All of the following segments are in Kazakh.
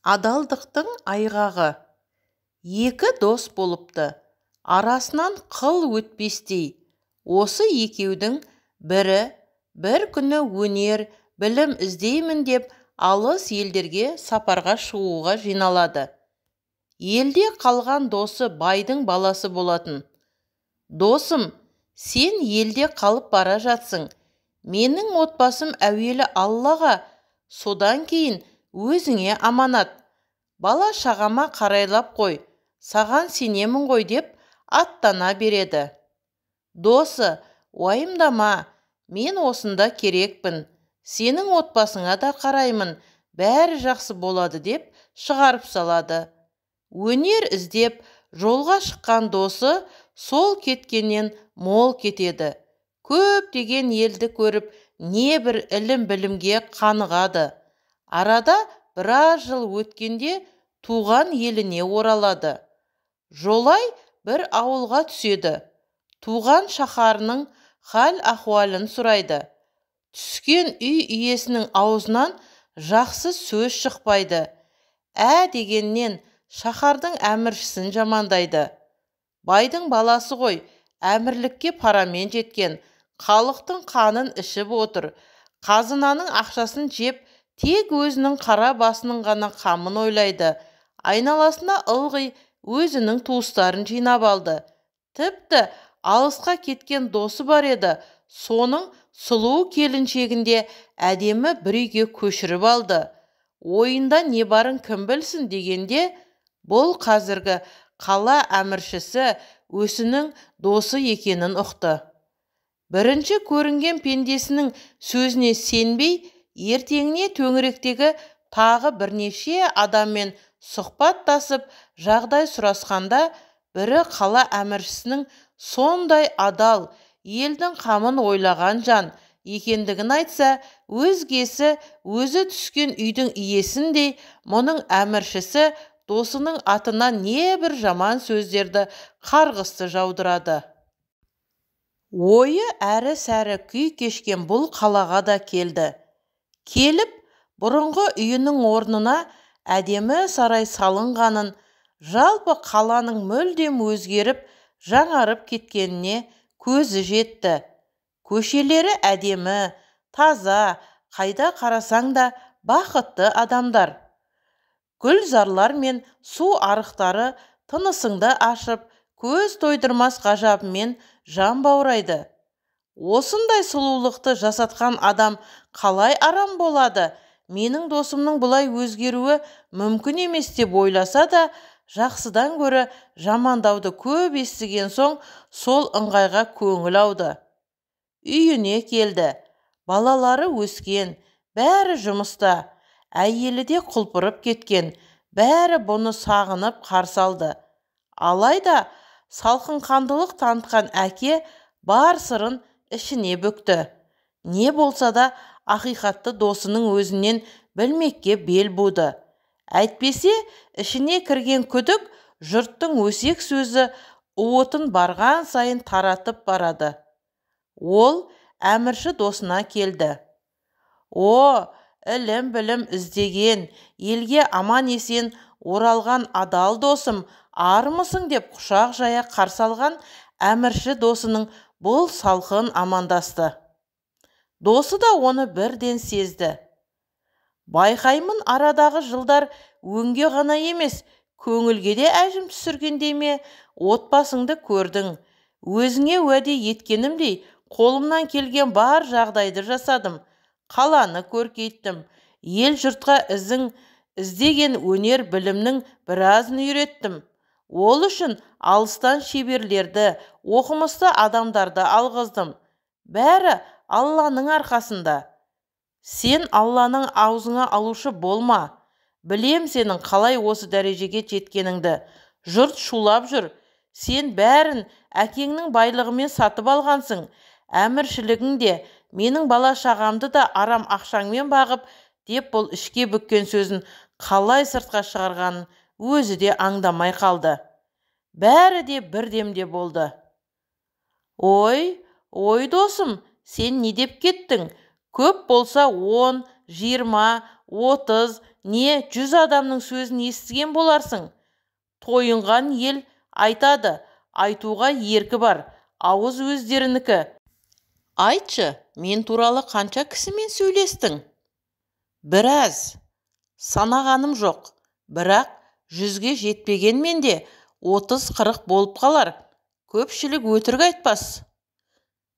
Адалдықтың айғағы. Екі дос болыпты. Арасынан қыл өтпестей. Осы екеудің бірі бір күні өнер, білім іздеймін деп алыс елдерге сапарға шығуға жиналады. Елде қалған досы байдың баласы болатын. Досым, сен елде қалып бара жатсың. Менің отбасым әуелі Аллаға, содан кейін өзіңе аманат. Бала-шағама қарайлап қой, саған сенемін ғой деп аттана береді. Досы, уайымдама, мен осында керекпін. Сенің отбасыңа да қараймын, бәрі жақсы болады деп шығарып салады. Өнер іздеп жолға шыққан досы сол кеткеннен мол кетеді. Көптеген елді көріп, небір ілім-білімге қанығады. Арада біраз жыл өткенде туған еліне оралады. Жолай бір ауылға түседі. Туған шаһарының хал-ахуалын сұрайды. Түскен үй иесінің аузынан жақсы сөз шықпайды. Ә дегеннен шаһардың әміршісін жамандайды. Байдың баласы ғой, әмірлікке парамен жеткен, халықтың қанын ішіп отыр. Қазынаның ақшасын жеп, тек өзінің қара басының ғана қамын ойлайды. Айналасына ылғи өзінің туыстарын жинап алды. Тіпті алысқа кеткен досы бар еді, соның сұлу келіншегінде әдемі бір үйге көшіріп алды. Ойында не барын кім білсін дегенде, бұл қазіргі қала әміршісі өзінің досы екенін ұқты. Бірінші көрінген пендесінің сөзіне сенбей, ертеңіне төңіректегі тағы бірнеше адаммен сұхбаттасып, жағдай сұрасқанда, бірі қала әміршісінің сондай адал, елдің қамын ойлаған жан екендігін айтса, өзгесі өзі түскен үйдің иесіндей мұның әміршісі досының атына небір жаман сөздерді, қарғысты жаудырады. Ойы әрі-сәрі күй кешкен бұл қалаға да келді. Келіп, бұрынғы үйінің орнына әдемі сарай салынғанын, жалпы қаланың мүлдем өзгеріп, жаңарып кеткеніне көзі жетті. Көшелері әдемі, таза, қайда қарасаң да бақытты адамдар. Гүлзарлар мен су арықтары тынысыңды ашып, көз тойдырмас ғажабымен жан баурайды. Осындай сұлулықты жасатқан адам қалай арам болады? Менің досымның бұлай өзгеруі мүмкін емес деп ойласа да, жақсыдан гөрі жамандауды көп естіген соң сол ыңғайға көңіл ауды. Үйіне келді. Балалары өскен, бәрі жұмыста. Әйелі де құлпырып кеткен, бәрі бұны сағынып қарсы алды. Алайда салқынқандылық танытқан әке бар сырын ішіне бүкті. Не болса да ақиқатты досының өзінен білмекке бел буды. Әйтпесе, ішіне кірген күдік жұрттың өсек сөзі уытын барған сайын таратып барады. Ол әмірші досына келді. О, ілім-білім іздеген, елге аман-есен оралған адал досым, армысың деп құшақ жая қарсы алған әмірші досының бұл салқын амандасты. Досы да оны бірден сезді. Байқаймын, арадағы жылдар өңге ғана емес, көңілге де әжім түсіргендей ме, отбасыңды көрдің. Өзіңе уәде еткенімдей, қолымнан келген бар жағдайды жасадым. Қаланы көркейттім. Ел жұртқа ізің іздеген өнер білімнің біразын үйреттім. Ол үшін алыстан шеберлерді, оқымысты адамдарды алғыздым. Бәрі Алланың арқасында. Сен Алланың аузыңа алушы болма. Білем сенің қалай осы дәрежеге жеткеніңді. Жұрт шулап жүр. Сен бәрін әкеңнің байлығымен сатып алғансың. Әміршілігің де, менің бала-шағамды да арам ақшаңмен бағып, деп бұл ішке бүккен сөзін қалай сыртқа шығарғанын өзі де аңдамай қалды. Бәрі де бір демде болды. Ой, ой досым, сен не деп кеттің? Көп болса 10, 20, 30 не 100 адамның сөзін естіген боларсың. Тойынған ел айтады, айтуға еркі бар, ауыз өздерінікі. Айтшы, мен туралы қанша кісімен сөйлестің? Біраз. Санағаным жоқ, бірақ 100-ге жетпегенмен де 30-40 болып қалар. Көпшілік өтірік айтпас.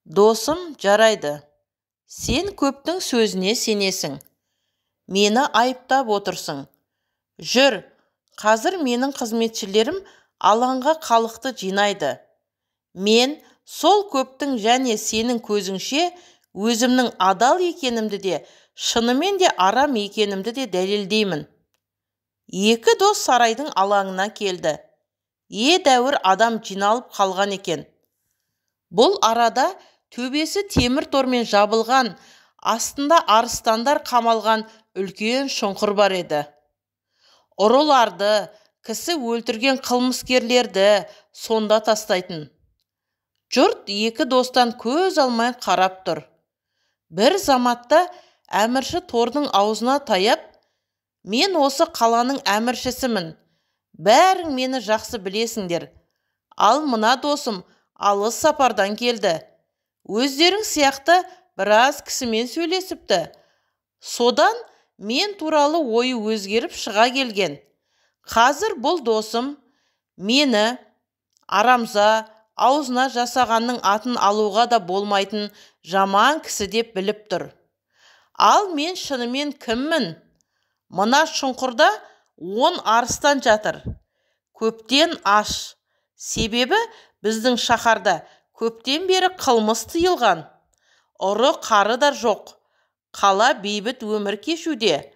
Досым, жарайды. Сен көптің сөзіне сенесің. Мені айыптап отырсың. Жүр, қазір менің қызметшілерім алаңға халықты жинайды. Мен сол көптің және сенің көзіңше өзімнің адал екенімді де, шынымен де арам екенімді де дәлелдеймін. Екі дос сарайдың алаңына келді. Едәуір адам жиналып қалған екен. Бұл арада төбесі темір тормен жабылған, астында арыстандар қамалған үлкен шұңқыр бар еді. Ұрыларды, кісі өлтірген қылмыскерлерді сонда тастайтын. Жұрт екі достан көз алмай қарап тұр. Бір заматта әмірші тордың аузына таяп, мен осы қаланың әміршісімін, бәрің мені жақсы білесіңдер. Ал мына досым алыс сапардан келді. Өздерің сияқты біраз кісімен сөйлесіпті. Содан мен туралы ойы өзгеріп шыға келген. Қазір бұл досым мені арамза, аузына жасағанның атын алуға да болмайтын жаман кісі деп біліп тұр. Ал мен шынымен кіммін? Мына шұңқырда 10 арыстан жатыр. Көптен аш. Себебі біздің шаһарда көптен бері қылмыс тыйылған. Ұры қары да жоқ. Қала бейбіт өмір кешуде.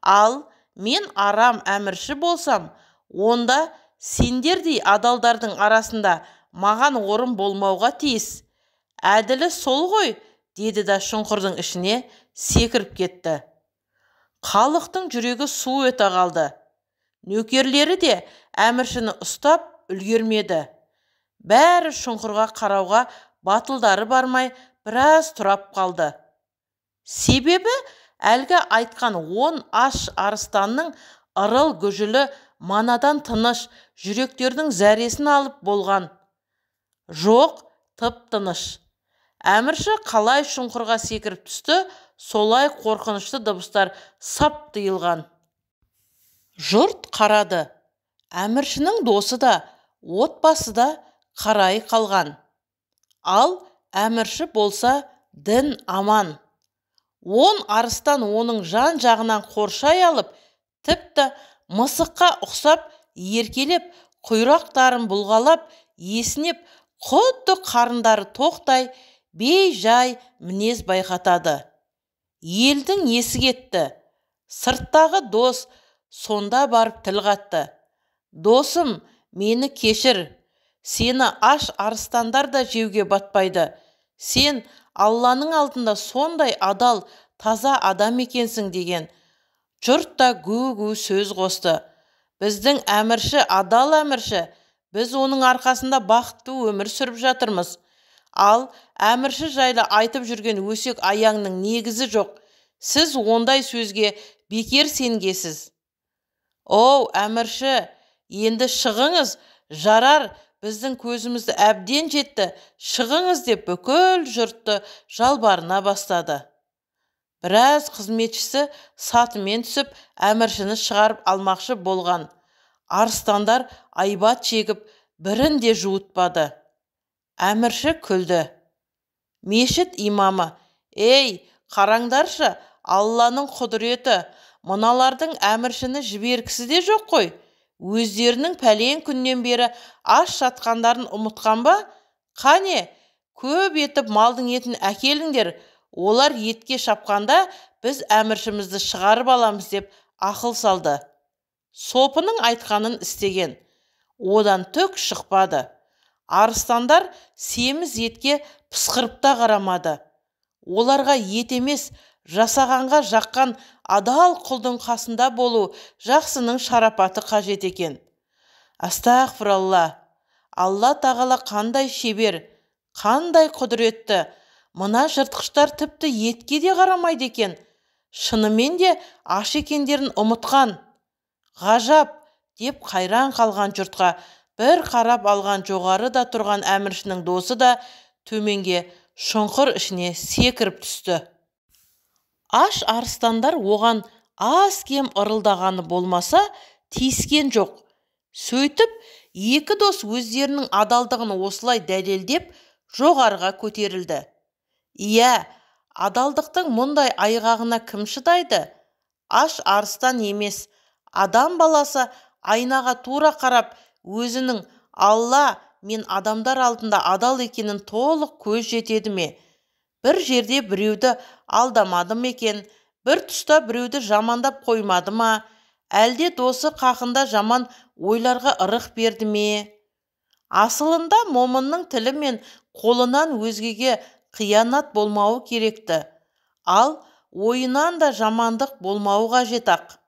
Ал мен арам әмірші болсам, онда сендердей адалдардың арасында маған орын болмауға тиіс. Әділі сол ғой, деді да шұңқырдың ішіне секіріп кетті. Халықтың жүрегі су өте қалды. Нөкерлері де әміршіні ұстап үлгермеді. Бәрі шұңқырға қарауға батылдары бармай біраз тұрап қалды. Себебі әлгі айтқан 10 аш арыстанның ырыл гүжілі манадан тыныш жүректердің зәресін алып болған. Жоқ, тып-тыныш. Әмірші қалай шұңқырға секіріп түсті, солай қорқынышты дыбыстар сап тыйылған. Жұрт қарады. Әміршінің досы да, отбасы да қарай қалған. Ал әмірші болса дін аман. 10 арыстан оның жан-жағынан қоршай алып, тіпті мысыққа ұқсап еркелеп, құйрақтарын бұлғалап, есінеп, құдды қарындары тоқтай, бей-жай мінез байқатады. Елдің есі кетті. Сырттағы дос сонда барып тіл қатты. Досым, мені кешір. Сені аш арыстандар да жеуге батпайды. Сен Алланың алдында сондай адал, таза адам екенсің деген. Жұрт та гу-гу сөз қосты. Біздің әмірші адал әмірші, біз оның арқасында бақытты өмір сүріп жатырмыз. Ал әмірші жайлы айтып жүрген өсек аяңның негізі жоқ. Сіз ондай сөзге бекер сенгесіз. Оу, әмірші, енді шығыңыз, жарар, біздің көзімізді әбден жетті, шығыңыз деп бүкіл жұртты жалбарына бастады. Біраз қызметшісі сатымен түсіп, әміршіні шығарып алмақшы болған. Арыстандар айбат шегіп, бірін де жуытпады. Әмірші күлді. Мешіт имамы, «Ей, қараңдаршы, Алланың құдіреті, мыналардың әміршіні жібергісі де жоқ қой. Өздерінің пәлен күннен бері аш жатқандарын ұмытқан ба? Қане, көп етіп малдың етін әкеліңдер, олар етке шапқанда біз әміршімізді шығарып аламыз» деп ақыл салды. Сопының айтқанын істеген. Одан түк шықпады. Арыстандар семіз етке пысқырып та қарамады. Оларға ет емес, жасағанға жаққан адал құлдың қасында болу жақсының шарапаты қажет екен. Астағфиралла, Алла тағала қандай шебер, қандай құдіретті. Мына жыртқыштар тіпті етке де қарамайды екен. Шынымен де аш екендерін ұмытқан. Ғажап, деп қайран қалған жұртқа бір қарап алған жоғарыда тұрған әміршінің досы да төменге шұңқыр ішіне секіріп түсті. Аш арыстандар оған аз-кем ырылдағаны болмаса, тиіскен жоқ. Сөйтіп, екі дос өздерінің адалдығын осылай дәлелдеп, жоғарыға көтерілді. Иә, адалдықтың мұндай айғағына кім шыдайды? Аш арыстан емес, адам баласы айнаға тура қарап, өзінің Алла мен адамдар алдында адал екенін толық көз жетеді ме? Бір жерде біреуді алдамады ма екен, бір тұста біреуді жамандап қоймады ма, әлде досы қақында жаман ойларға ырық берді ме? Асылында момынның тілі мен қолынан өзгеге қиянат болмауы керекті, ал ойынан да жамандық болмауы қажет-ақ.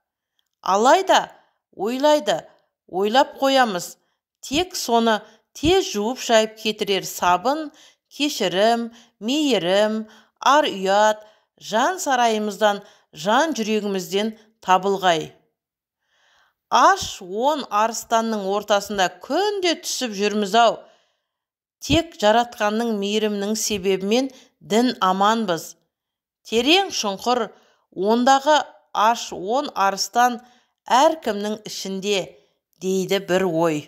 Алайда ойлайды, ойлап қоямыз, тек соны тез жуып-шайып кетірер сабын, кешірім, мейірім, ар-ұят жан сарайымыздан, жан жүрегімізден табылғай. Аш 10 арыстанның ортасында күнде түсіп жүрміз-ау. Тек жаратқанның мейірімінің себебімен дін аманбыз. Терең шұңқыр, ондағы аш 10 арыстан әркімнің ішінде, дейді бір ой.